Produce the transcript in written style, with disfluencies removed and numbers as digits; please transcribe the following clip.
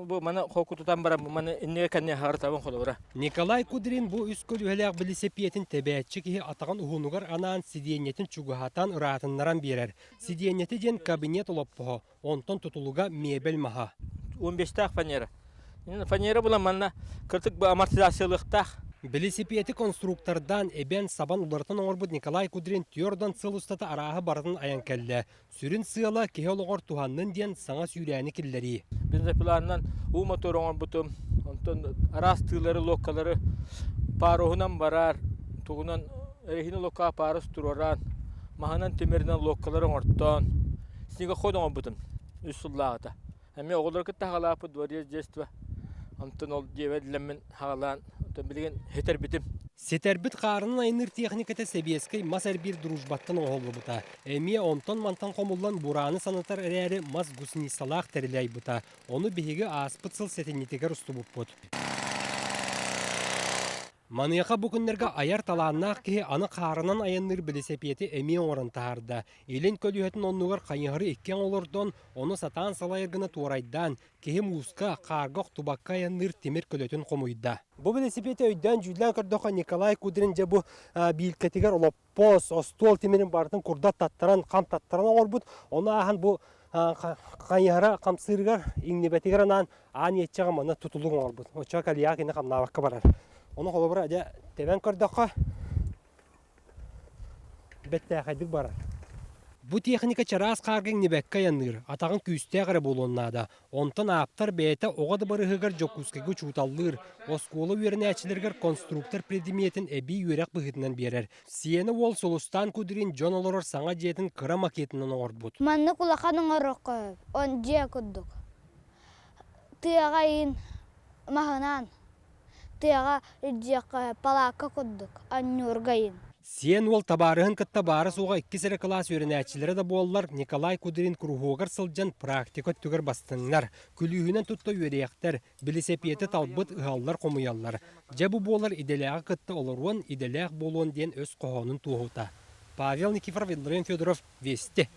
Бу маны хокутутан баран маны иннигэ кэннигэ хаҕыртабын холобура. Николай Кудрин бу үс көлүөһэлээх билисэпиэтин тэбээччи киһи атаҕын уһунугар анаан сидиэнньэтин чугаһатан ыраатыннаран биэрэр. Сидиэнньэтэ диэн кабинет олоппоһо, онтон тутулуга миэбэл маһа. 15-тээх фанера. Фанера булан манна кыртык бу амортизациялыахтаах. Билисипиэти конструктордаан эбэн-сабан уларытан оҥорбут Николай Кудрин түөрт сыл устата арааһы барытын айан кэллэ. Сүрүн сыала киһи олоҕор туһаннын диэн саҥа сүүрээни киллэрии. Бензопиланынан уу мотор оҥорбутум. Онтон араас тыылары, луоккалары паруһунан барар, тугунан эрэһиинэ луоккаҕа парус туруораан, маһынан тимиринэн луоккалары оҥортоон, снегоход оҥорбутум үс сыллааҕыта. Эмиэ оҕолору кытта хаалааппыт дворец детства. Онтон ол дьиэбэр хаалаан, онтон билигин ситэрбитим. Ситэрбит хаарынан айанныыр техниката сэбиэскэй мас эрбиир дружбаттан оҥоһуллубута. Эмиэ онтон-мантан хомуллан бурааны санатар эрээри мас гусеницалаах тэрили айбыта. Ону биһиги ааспыт сыл сэтинньитигэр устубуппут. Маныаха бу күннэргэ айар талааннаах киһи аны хаарынан айанныыр билисэпиэти эмиэ оҥорон таһаарда. Илин көлүөһэтин оннугар хайыһары икки олордон, ону сатаан салайар гына туорайдаан, киһи мууска, хаарга охтубакка айанныыр тимир көлөтүн хомуйда. Бу билисипиэти өйдөөн-дьүүллээн көрдөххө, Николай Кудрин дьэ бу биилкэтигэр олоппос, остуол тимирин барытын курдат таттаран, хам таттаран оҥорбут. Ону ааһан бу хайыһара хамсыырыгар, иҥнибэтигэр анаан аан иэччэҕэ манна тутулук оҥорбут. Оччоҕо кальяк ини хамнаабакка барар. Ону холобура дьэ тэбэн көрдөххө бэттээхэйдик барар. Бу техника чараас хаарга иҥнибэккэ айанныыр, атаҕын күүстээх эрэ буолуон наада. Онтон ааптар бэйэтэ оҕо да барыһыгар Дьокуускайга учууталлыыр, оскуола үөрэнээччилэригэр конструктор предметин эбии үөрэх быһыытынан биэрэр. Сиэнэ уол Сулустаан Кудрин дьон олорор саҥа дьиэтин кыра макетынан оҥорбут. Маннык улахан оҥоруохха сөп, он дьиэ курдук. Тыаҕа иин маһынан, тыаҕа илдьиэххэ палаакка курдук анньуурга иин. Сиэн уол табаарыһын кытта баара-суоҕа иккис эрэ кылаас үөрэнээччилэрэ да буоллар, Николай Кудрин куруһуогар сылдьан практика өттүгэр бастыҥнар, күлүүһүнэн тутта үөрүйэхтэр, билисэпиэти талбыт ыһаллар-хомуйаллар. Дьэ бу буолар идэлээҕи кытта олоруон, идэлээх буолуон диэн өс хоһоонун туоһута. Павел Никифоров, Илларион Федоров, Вести.